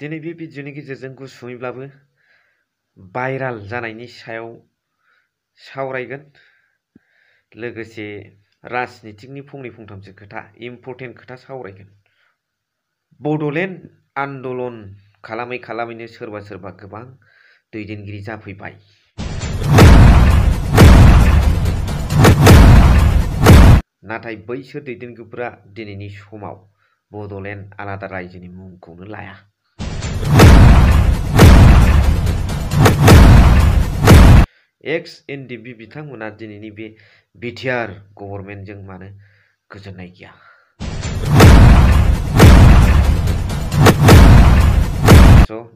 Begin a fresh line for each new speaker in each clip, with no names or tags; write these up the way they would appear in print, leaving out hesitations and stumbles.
दिनै बे भिडिअनि गेजेरजों गुसुङैब्लाबो भाइराल जानायनि सायाव सावरायगोन। लोगोसे राजनितिकनि फंनै फंथामसो खोथा इम्परटेन्ट खोथा सावरायगोन। बड'लेण्ड आन्दलन खालामैनो सोरबा सोरबा गोबां दैदेनगिरि जाफैबाय। नाथाय बैसोर दैदेनगिरिफोरा दिनैनि समाव बड'लेण्ड आलादा रायजोनि मुंखौनो लाया। एक्स एनडिपि बिथांमोना दिनैनि बे बिटिआर गभर्नमेन्टजों मानो गोजोननाय गैया।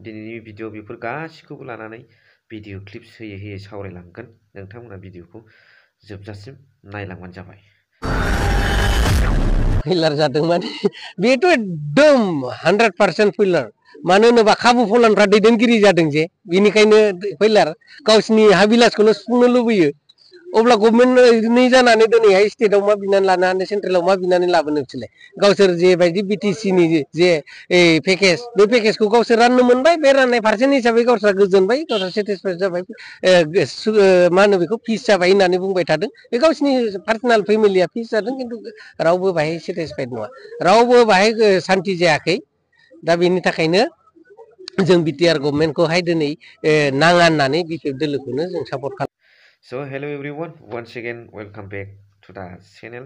दिनैनि भिडिअ बेफोर गासिखौबो लानानै भिडिअ क्लिप्स होयै सावरायलांगोन। नोंथांमोना भिडिअखौ जोबजासिम नायलांबानो जाबाय।
फेलार जादों माने बेथ' एकदम 100% फेलार। मानो होनोबा खाबु फलानफ्रा दैदेनगिरि जादों जे बेनिखायनो फेलार गावसिनि हाबिलासखौल' सुफुंनो लुबैयो। अब्ला गभर्नमेन्टनि जानानै दिनैहाय स्टेटआव मा बिनानै लानो हानो, सेन्ट्रेलाव मा बिनानै लाबोनो बिसोरलाय? गावसोर जेबायदि बिटिसिनि जे पेकेज, बे पेकेजखौ गावसोर राननो मोनबाय। बे राननाय पारसेन्ट हिसाबै गावस्रा गोजोनबाय, गावस्रा सेटिसफाइड जाबाय। मा होनो बेखौ फिस जाबाय होननानै बुंबाय थादों। बे गावसिनि पार्सनेल फेमिलिया फिस जादों, खिन्थु रावबो बाहाय सेटिसफाइड नङा, रावबो बाहाय सान्थि जायाखै। दा बेनि थाखायनो जों बिटिआर गभर्नमेन्टखौहाय दिनै नाङा होननानै बिपिएफ दोलोखौनो जों सापर्ट खालामो।
So hello everyone, once again welcome back to the channel.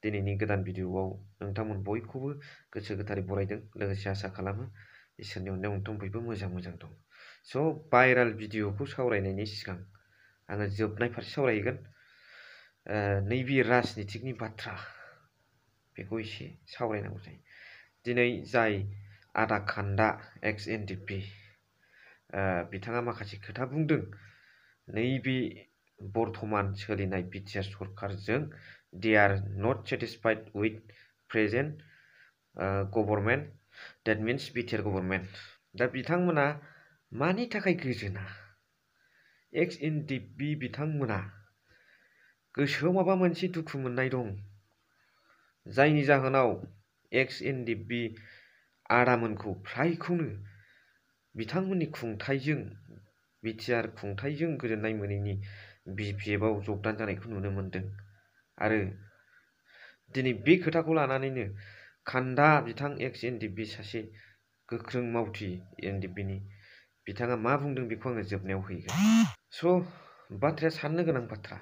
दिनैनि गोदान भिडिअआव नोंथांमोन बयखौबो गोसो गोथारै बरायदों। लोगोसे आसा खालामो इसोरनि अननायाव नोंथांमोनबो मोजां दं। स' भाइराल भिडिअखौ सावरायनायनि सिगां आङो जोबनाय फारसे सावरायगोन। नैबे राजनितिकनि बाथ्रा बेखौ एसे सावरायनांगौ जायो। दिनै जाय आदा खान्दा एक्स एनडिपि बिथाङा माखासे खोथा बुंदों। नैबे बर्तमान सोलिनाय बिटिआर सरकारजों they are not satisfied with present government, that means BTR government. दा बिथांमोना मानि थाखाय गोजोना? एक्स एनडिपि बिथांमोना गोसोआव माबा मोनसे दुखु मोननाय दं, जायनि जाहोनाव एक्स एनडिपि आदामोनखौ फ्रायखौनो बिथांमोननि खुंथाइजों, बिटिआर खुंथाइजों गोजोननाय मोनैनि बिपिएफआव जगदान जानायखौ नुनो मोनदों। आरो दिनै बे खोथाखौ लानानैनो खान्दा बिथां एक्स एनडिपि सासे गोख्रों मावथि एनडिपिनि बिथाङा मा बुंदों बेखौ आङो जोबनायाव होगोन। स' बाथ्राया साननो गोनां बाथ्रा।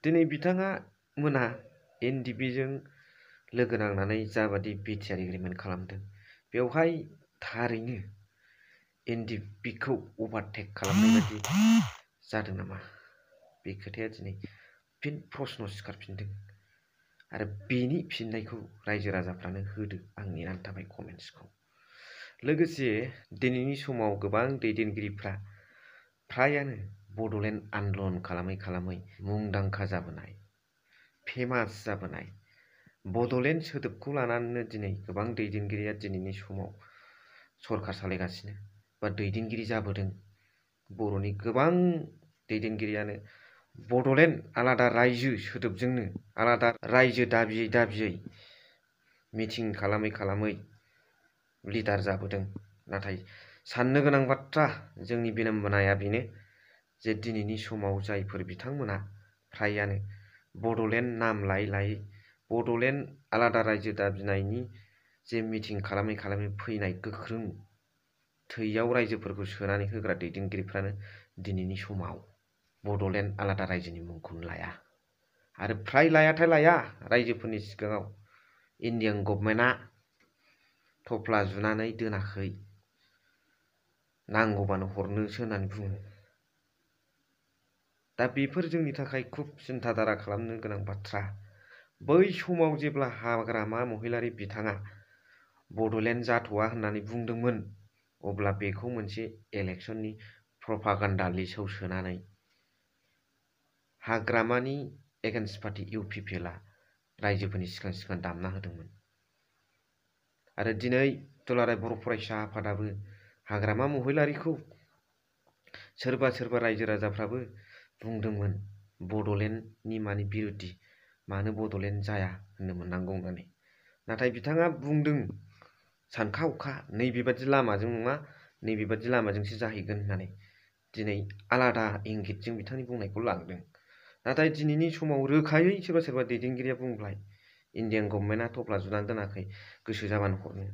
दिनै बिथाङा मोना एनडिपिजों लोगो नांनानै जाबादि बिटिआर एग्रिमेन्ट खालामदों, बेवहाय थारैनो एनडिपिखौ अभारटेक खालामनाय बायदि जादों नामा? बे खोथाया दिनै फिन प्रश्न सिखारफिनदों। आरो बेनि फिननायखौ रायजो राजाफ्रानो होदो। आं नेनानै थाबाय कमेन्ट्सखौ। लोगोसे दिनैनि समाव गोबां दैदेनगिरिफ्रा फ्रायानो बड'लेण्ड आन्दलन खालामै मुंदांखा जाबोनाय, फेमास जाबोनाय। बड'लेण्ड सोदोबखौ लानानैनो दिनै गोबां दैदेनगिरिया दिनैनि समाव सरकार सालायगासिनो बा दैदेनगिरि जाबोदों। बर'नि गोबां दैदेनगिरियानो बड'लेण्ड आलादा रायजो सोदोबजोंनो आलादा रायजो दाबियै मिटिं खालामै लिडार जाबोदों। नाथाय साननो गोनां बाथ्रा, जोंनि बिडम्बनाया बेनो जे दिनैनि समाव जायफोर बिथांमोना फ्रायानो बड'लेण्ड नाम लायै बड'लेण्ड आलादा रायजो दाबिनायनि जे मिटिं खालामै फैनाय गोख्रों थैयाव रायजोफोरखौ सोनानै होग्रा दैदेनगिरिफ्रानो दिनैनि समाव बड'लेण्ड आलादा रायजोनि मुंखौनो लाया। आरो फ्राय लायाथाय लाया, रायजोफोरनि सिगाङाव इण्डियान गभर्नमेन्टआ थफ्ला जुनानै दोनाखै, नांगौबानो हरनोसो होननानै बुङो। दा बेफोर जोंनि थाखाय खुब सिन्थाधारा खालामनो गोनां बाथ्रा। बै समाव जेब्ला हाग्रामा महिलारि बिथाङा बड'लेण्ड जाथ'आ होननानै बुंदोंमोन, अब्ला बेखौ मोनसे इलेक्सननि प्रपागान्डा लिस्टआव सोनानै हाग्रामानि एगेन्स्ट पार्टि इउपिपिएलआ रायजोफोरनि सिगां दामना होदोंमोन। आरो दिनै दुलाराय बर' फरायसा आफादाबो हाग्रामा महिलारिखौ सोरबा रायजो राजाफ्राबो बुंदोंमोन बड'लेण्डनि माने बिरुद्धि, मानो बड'लेण्ड जाया होननो मोननांगौ होननानै। नाथाय बिथाङा बुंदों सानखा अखा नैबेबादि लामाजों नङा नैबेबादि लामाजोंसो जाहैगोन होननानै दिनै आलादा इंगितजों बिथांनि बुंनायखौ लांदों। नाथाय दिनैनि समाव रोखायै सोरबा सोरबा दैदेनगिरिया बुंबाय इण्डियान गभर्नमेन्टआ थफ्ला जुनानै दोनाखै गोसो जाबानो हरनो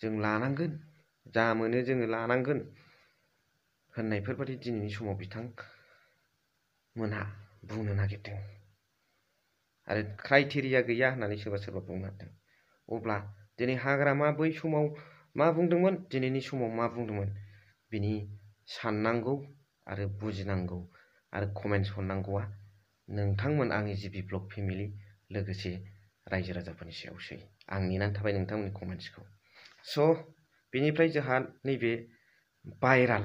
जों लानांगोन जा मोनो जोङो लानांगोन होननायफोरबादि दिनैनि समाव बिथांमोनहा बुंनो नागिरदों आरो क्राइटेरिया गैया होननानै सोरबा सोरबा बुंनो हादों। अब्ला दिनै हाग्रामा बै समाव मा बुंदोंमोन दिनैनि समाव मा बुंदोंमोन बिनि साननांगौ आरो बुजिनांगौ आरो कमेन्ट्स हरनांगौआ नोंथांमोन आंनि जिबि ब्लग फेमिलि लोगोसे रायजो राजाफोरनि सायावसै। आं नेनानै थाबाय नोंथांमोननि कमेन्ट्सखौ। स' बेनिफ्राय जोंहा नैबे भाइराल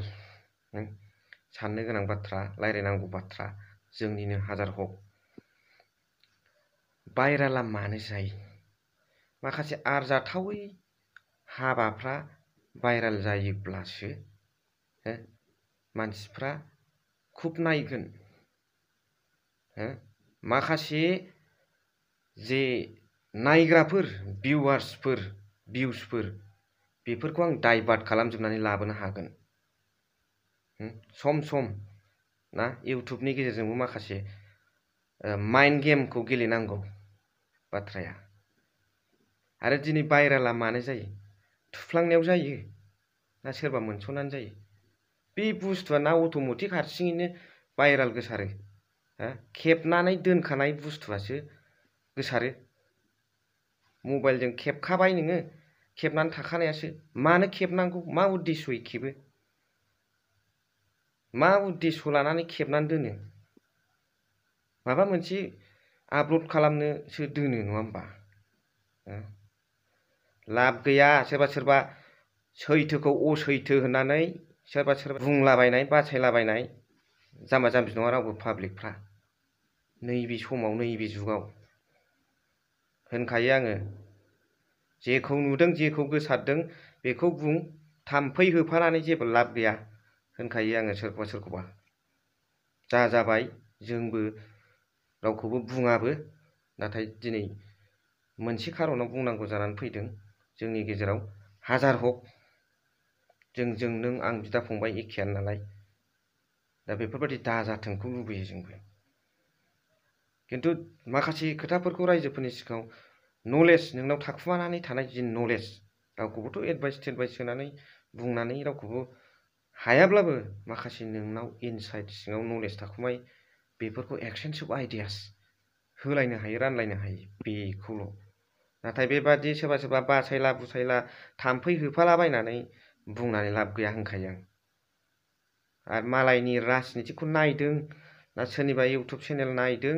साननो गोनां बाथ्रा रायज्लायनांगौ बाथ्रा जोंनिनो हाजार हक भाइराला मानो जायो माखासे आरजाथावै हाबाफ्रा भाइराल जायोब्लासो मानसिफ्रा खुब नायगोन माखासे जे नायग्राफोर भिउसफोर बेफोरखौ आं डाइभार्ट खालामजोबनानै लाबोनो हागोन सम सम ना इउटुबनि गेजेरजोंबो माखासे माइन्ड गेमखौ गेलेनांगौ बाथ्राया। आरो दिनै भाइराला मानो जायो थुफ्लांनायाव जायो ना सोरबा मोनस'नानै जायो बे बुस्थुआ ना अट'मेटिक हारसिङैनो भाइराल गोसारो खेबनानै दोनखानाय बुस्थुआसो गोसारो मबाइलजों खेबखाबाय नोङो खेबनानै थाखानायासो मानो खेबनांगौ मा उद्देश्ययै खेबो मा उद्देश्य लानानै खेबनानै दोनो माबा मोनसे आपल'ड खालामनोसो दोनो नङा होमबा लाब गैया सोरबा सोरबा सैथोखौ असैथो होननानै सोरबा सोरबा बुंलाबायनाय बासायलाबायनाय जाम्बा जाम्बि नङा रावबो पाब्लिकफ्रा नैबे समाव नैबे जुगाव होनखायो आङो जेखौ नुदों जेखौ गोसारदों बेखौ बुं थाम्फै होफानानै जेबो लाब गैया होनखायो आङो सोरखौबा सोरखौबा जा जाबाय जोंबो रावखौबो बुङाबो नाथाय दिनै मोनसे खारनाव बुंनांगौ जानानै फैदों जोंनि गेजेराव हाजार हक जों नों आं बिदा फंबाय एखेयानो नालाय दा बेफोरबायदि दाजाथोंखौ लुबैयो जोंबो खिन्थु माखासे खोथाफोरखौ रायजोफोरनि सिगाङाव नलेज नोंनाव थाखुमानानै थानाय जि नलेज रावखौबोथ' एडभाइस होनानै बुंनानै रावखौबो हायाब्लाबो माखासे नोंनाव इनसाइड सिङाव नलेज थाखुमाय बेफोरखौ एक्सचेन्ज अफ आइडियास होलायनो हायो रानलायनो हायो बेखौल'। नाथाय बेबादि सोरबा सोरबा बासायला बुसायला थाम्फै होफालाबायनानै बुंनानै लाब गैया होनखायो आं। आरो मालायनि राजनितिखौ नायदों ना सोरनिबा इउटुब चेनेल नायदों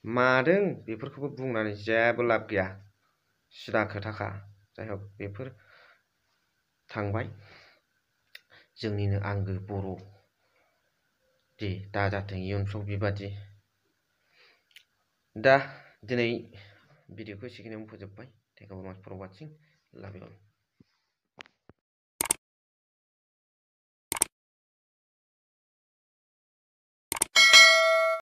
मादों बेफोरखौबो बुंनानै जेबो लाब गैया सिदा खोथाखा। जाय हक बेफोर थांबाय जोंनिनो आंगो बर' दे दाजाथों इयुनफ्राव बेबादि। दा दिनै भिडिअखौ एसेखिनियावनो फोजोबबाय। थेंक इउ भेरि माच फर वाचिं। लाभ इउ अल।